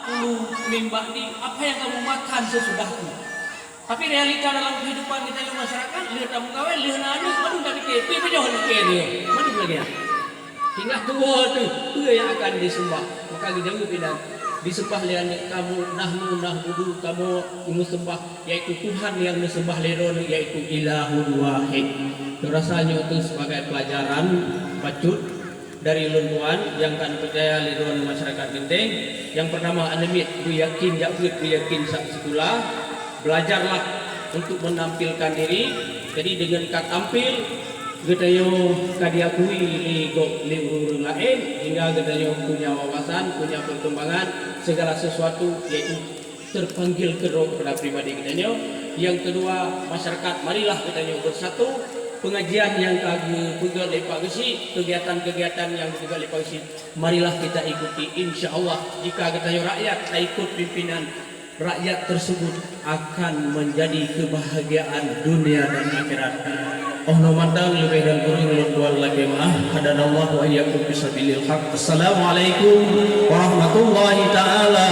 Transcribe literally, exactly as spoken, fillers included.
Ulu min ba'di, apa yang kamu makan sesudahku. Tapi realita dalam kehidupan kita yang masyarakat, lheueh tameugawe, lheueh na aneuk, baru tapike, pi pajoh aneuk keu dia. Mana lagi? Tinggal tua tu, apa yang akan disembah? Maka dijawab inan, disembah lé aneuk kamu, nahnu na'budu, kamu meusembah, yaitu Tuhan yang disembah lé droeneuh, yaitu ilahun wahid. Rasanya itu sebagai pelajaran bacut dari lôn tuan nyang ka neupercaya lé droeneuh masyarakat Genteng. Nyang pertama, aneuk miet beuyakin jak beuet, beuyakin sak sikula, belajarlah untuk menampilkan diri. Jadi dengan ka tampil, geutanyoe ka diakui lé gob lé ureuëng-ureuëng laén, hingga geutanyoe punya wawasan, punya perkembangan segala sesuatu, yaitu terpanggil keudroe kepada pribadi geutanyoe. Yang kedua, masyarakat, marilah geutanyoe bersatu. Pengajian nyang ka geupeugah lé Pak Geuchik, kegiatan-kegiatan nyang geupeugah lé Pak Geuchik, marilah kita ikuti. Insya Allah, jika geutanyoe rakyat taikut pimpinan, rakyat tersebut akan menjadi kebahagiaan dunia dan akhirat. Oh no mantong leubeh dan kurang lôn tuan lakée meu'ah. Hadanallahu wa iyyakum fi sabilil haq. Assalamualaikum warahmatullahi taala